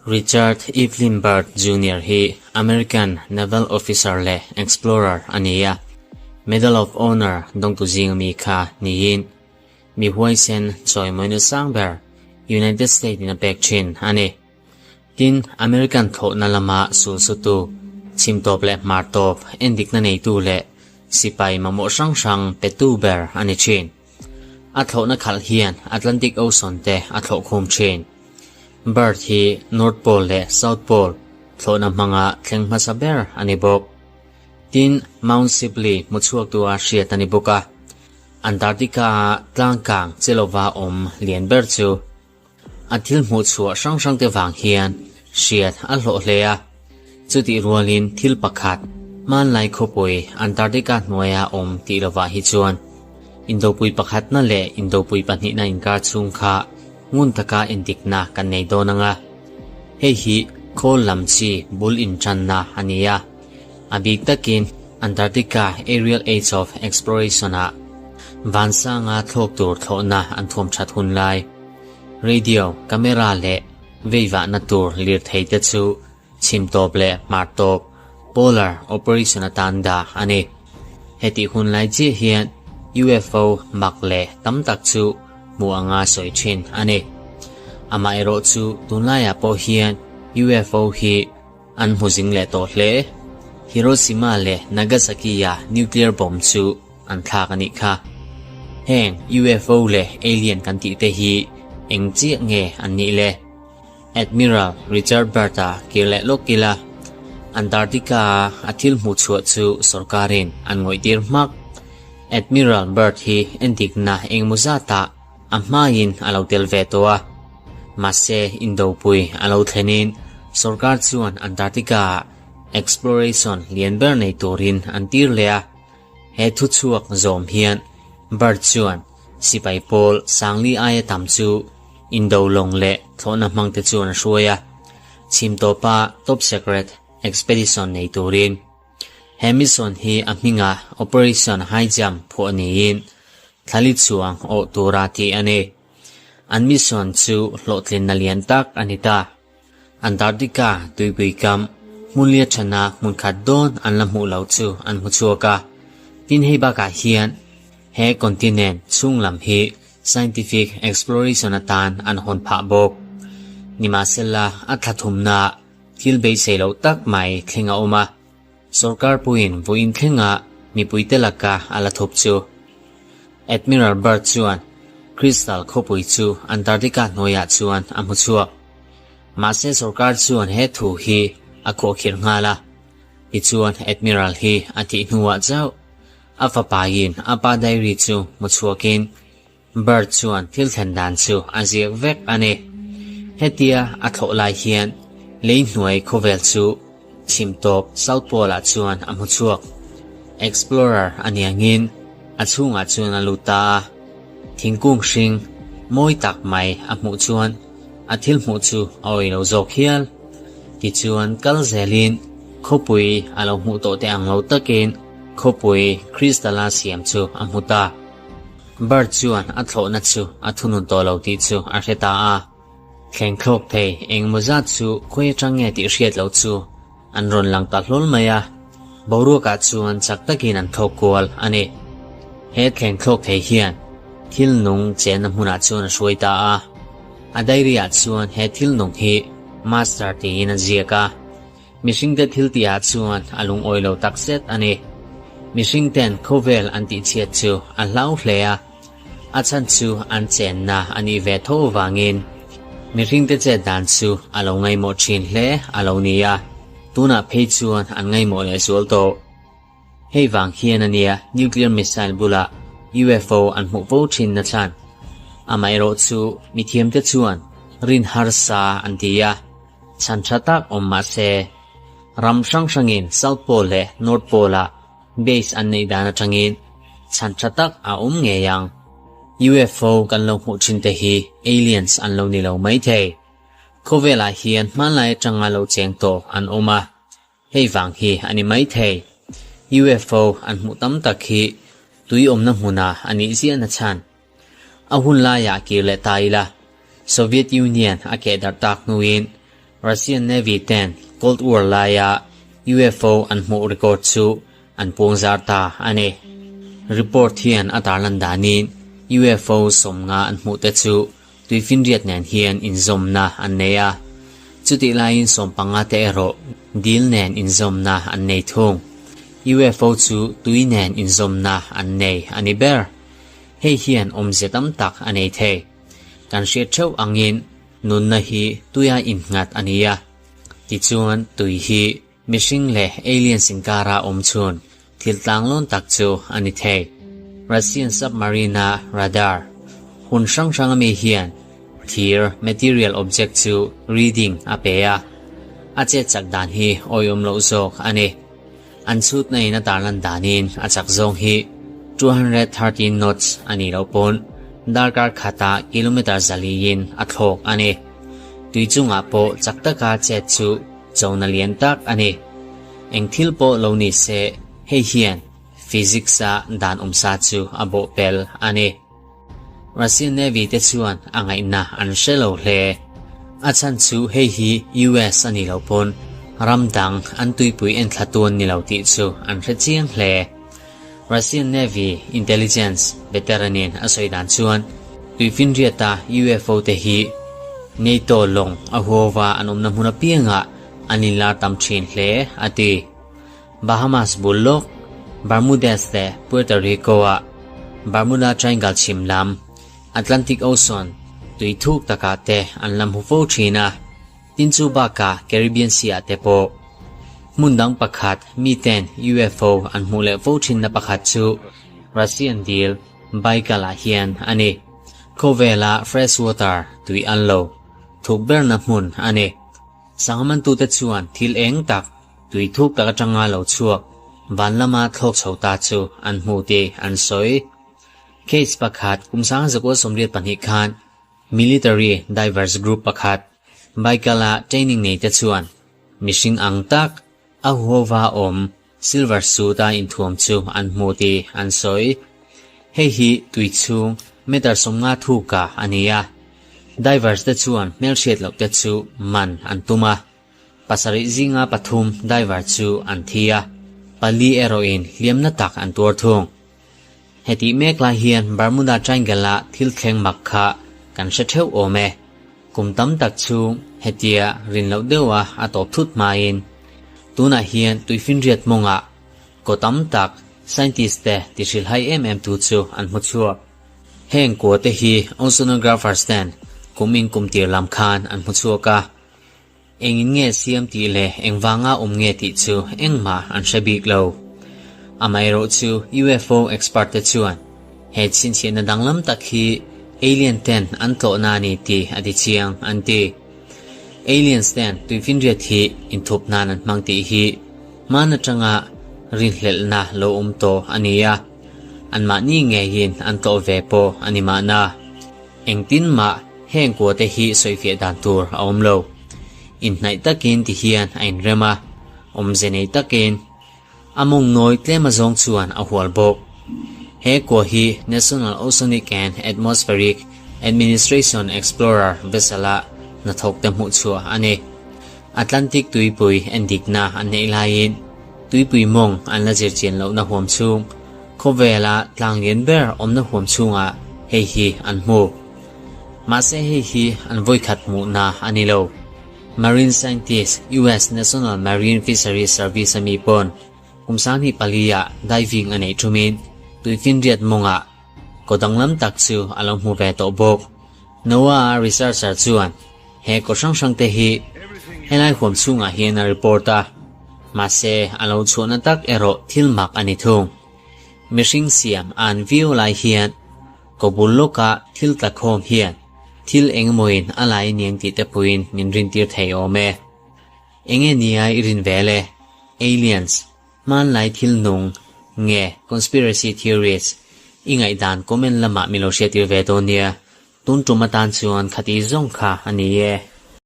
Richard Evelyn Byrd Junior hi American naval officer leh explorer a ni a, Medal of Honor dawngtu zinga mi kha niin mi huaisen chawimawina sang ber United States in a pek thin a ni. Tin, American thlawhna lama sulsutu, chhimtawp leh hmartawp endikna neitu leh sipai mamawh hrang hrang petu ber a ni thin. A thlawhna khalh hian Atlantic Ocean te a thlawh khum thin. Byrd hi North Pole leh South Pole thlawhna hmanga thleng hmasa ber a ni bawk. Tin, Mount Sibley hmuchhuaktua hriat a ni bawk a. Antarctica-a tlangkang che lova awm lian ber chu A thil hmuh chhuah hrang hrangte vang hian hriat a hlawh hle a. Chutih rualin thil pakhat, hmanlai khawpui Antarctica hnuaia awm tih lovah hi chuan Indopui pakhatna leh Indopui pahnihna inkar chhung kha ngun taka endikna kan nei dawn ang a. Hei hi khawl lam chi bul intanna a ni a. A bik takin Antarctica Aerial Age of Exploration-ah vansanga thlawk tur thlawhna an thuam that hun lai. Radio, camera leh veivahna tur lirthei te chu chhim tawp leh hmar tawp, polar operation atan dah a ni. Hetih hun lai chiah hian UFO mak leh tam tak chu hmuh anga sawi thin a ni. Amaherawhchu tunlaiah pawh hian UFO hi An hmu zing leh tawh hle. Hiroshima leh Nagasaki-a nuclear bomb chu an thlak a nih kha. Heng UFO leh alien kan tih te hi eng chiah nge an nih le? Admiral Richard Byrd-a kir leh lawk ila, Antarctica-a a thil hmuh chhuah chu sorkarin an ngawihtir hmak. Admiral Byrd hi endikna engemaw zatah A hmain a lo tel ve tawh a, mahse Indopui a lo thlenin sorkar chuan Antarctica-ah exploration lian ber nei turin an tir leh a. He thuchhuak zawm hian Byrd chuan sipai pawl sangli aia tam chu Indo lawng leh thlawhna hmangte chuan a hruai a, chhim tawpa top secret expedition nei turin. He mission hi a hmingah Operation High Jump phuah niin thlali chuang awh tura tih a ni. An mission chu hlawhtlinna lian tak a ni ta. Antarctica tuipui kam hmunlia thana hmun khat dawn an la hmuh loh chu an hmu chhuak a. Tin hei bakah hian he continent chhung lam hi scientific exploration atan an hawn phah bawk. Nimahsela a thla thumnaah Thil beisei loh tak mai thleng a awm a, sorkar puiin vawiin thlenga mipuite laka a la thup chu. Admiral Byrd chuan Crystal khawpui chu Antarctica hnuaiah chuan a hmu chhuak. Mahse sorkar chuan he thu hi a khuahkhirh nghal a, tichuan Admiral hi a thih hnuah chauh a fapaiin a pa diary chu hmu chhuakin Byrd chuan thil thlen dan chu a ziak vek a ni. Hetia a thlawh lai hian lei hnuai khawvel chu chhim tawp South Pole-ah chuan a hmu chhuak. Explorer a niangin a chhungah chuan a lut ta a. Thingkung hring mawi tak mai a hmuh chuan a thil hmuh chu a awih lo zawk hial. Tichuan kal zelin khawpui a lo hmuh tawh te ang lo takin khawpui Crystal-a siam chu a hmu ta. Byrd chuan a thlawhna chu a thunun tawh lo tih chu a hre ta a. Thleng thlawk thei engemaw zat chu khawi atang nge tih hriat loh chu an rawn lang ta hlawl mai a, boruakah chuan chak takin an thlawk kual a ni. He thleng thlawk thei hian thil nung chenna hmunah chuan a hruai ta a. A diary-ah chuan he thil nung hi Master tiin a ziak a. Mihringte thil tihah chuan a lungawi lo tak zet a ni. Mihringten khawvel an tihchhiat chu a hlau hle a, a chhan chu an chenna a nih ve tho avangin mihringte chet dan chu a lo ngaihmawh thin hle a lo ni a, tunah phei chuan an ngaihmawh leh zual tawh. Hei vang hian a nia nuclear missile bulah UFO an hmuh fo thin na chhan. Amaherawhchu mithiamte chuan rin harsa an ti a. Chhan tha tak awm mah se, ram hrang hrangin South Pole leh North Pole-ah base an neih dan atangin chhan tha tak a awm ngei ang. UFO kan lo hmuh thin te hi aliens an lo ni lo mai thei. Khawvelah hian hmanlai atanga lo cheng tawh an awm a, hei vang hi a ni mai thei. UFO an hmuh tam tak hi tui awmna hmunah a nih ziahna chhan. A hun laiah kir leh ta ila. Soviet Union a keh darh tak hnuin Russian Navy ten Cold War laia UFO an hmuh record chu an puangzar ta a ni. Report hian a tarlan danin UFO 50 an hmuh te chu tuifinriat nen hian inzawmna an nei a, chutih laiin 15 te erawh dil nen inzawmna an nei thung. UFO chu tui nen inzawmna an nei a ni ber. Hei hian awmze tam tak a nei thei. Kan hriat theuh angin nunna hi tuia innghat a ni a, tichuan tui hi mihring leh aliens inkara awm chhun thil tlanglawn tak chu a ni thei. Russian submarine-a radar hun hrang hrang ami hian thir, material object, chu reading a pe a, a chet chak dan hi awihawm loh zawk a ni. An chhutna in a tarlan danin a chak zawng hi 213 knots a nih loh pawn darkar khatah kilometre zaliin a thlawk a ni. Tui chungah pawh chak taka chet chu chona lian tak a ni. Eng thil pawh lo ni se hei hian physics-a dan awmsa chu a bawh pel a ni. Russian Navy te chuan a ngaihna an hre lo hle. A chhan chu hei hi US a nih loh pawn ram dang an tuipui enthla tuan ni lo tih chu an hre chiang hle. Russian Navy intelligence veteran-in a sawi dan chuan tuifinriata UFO te hi NATO lawng a huauva an awmna hmun apiangah an inlar tam thin hle a ti. Bahamas bul lawk, Bermudas leh Puerto Rico-ah Bermuda Triangle chhim lam, Atlantic Ocean tui thuk takah te an la hmu fo thin a, tin chu bakah Caribbean Sea-ah te pawh. Hmun dang pakhat miten UFO an hmuh leh fo thinna pakhat chu Russian dil Baikal-ah hian a ni. Khawvela fresh water tui an lo thuk berna hmun a ni. Sanghamantute chuan thil eng tak Tui thuk tak atanga lo chhuak van lama thlawk chho ta chu an hmu tih an sawi. Case pakhat kum 1982 khan Military Divers Group pakhat Baikal-a training nei te chuan mihring ang tak a huhova awm silver suit-a inthuam chu an hmu tih an sawi. Hei hi tui chhung meter 50 thukah a ni a. Divers te chuan hmelhriat loh te chu man an tum a. Pasarih zinga pathum diver chu an thi a, pali erawhin hliamna tak an tuar thung. Hetih mek lai hian Bermuda Triangle-a thil thleng mak kha kan hre theuh awm e. Kum tam tak chhung hetia rin loh deuha a tawp thut hmain tunah hian tuifinriat mawngah kaw tam tak scientist te tihrilhai em em tu chu an hmu chhuak. Heng kua te hi oceanographers ten kum in kum tir lam khan an hmu chhuak a. Engin nge siam tih leh engvanga awm nge tih chu engmah an hre bik lo. Amaherawh chu UFO expert te chuan he chhinchhiahna danglam tak hi alien ten an tlawhna a ni tih a ti chiang an ti. Aliens ten tuifinriat hi inthup nan an hmang tih hi hman atanga rinhlelhna lo awm tawh a ni a, anmahni ngeiin an tlawh ve pawh a ni mahna. Engtin mah heng kua te hi sawifiah dan tur a awm lo. Inhnaih takin ti hian a inrem a, awmze nei takin a mawng nawi tlem azawng chuan a hual bawk. He kua hi National Oceanic and Atmospheric Administration Explorer vessel-a hnathawk te hmuh chhuah a ni. Atlantic tuipui endikna an neih laiin tuipui mawng an la zirchian lohna huam chhung Khawvela tlang lian ber awmna huam chhungah hei hi an hmu. Mahse hei hi an vawikhat hmuhna a ni lo. Marine scientist US National Marine Fisheries Service a mi pawn kum 24 ah diving a neih thumin tuifinriat mawngah kaw danglam tak chu a lo hmu ve tawh bawk. NOAA researcher chuan he kaw hrang hrang te hi helai huam chhungah hian a report a. Mahse, a lo chhuahna tak erawh thil mak a ni thung. Mihring siam an viau lai hian ko bul lawka thil tla khawm hian thil engemawiin a lai aniang tih te puiin min rintir thei awm e. Enge nia i rin vel e? Aliens, hmanlai thil nung, nge conspiracy theories i ngaihdan comment lamah min lo hriattir ve dawn nia. Tun tum atan chuan khati zawng kha a ni e.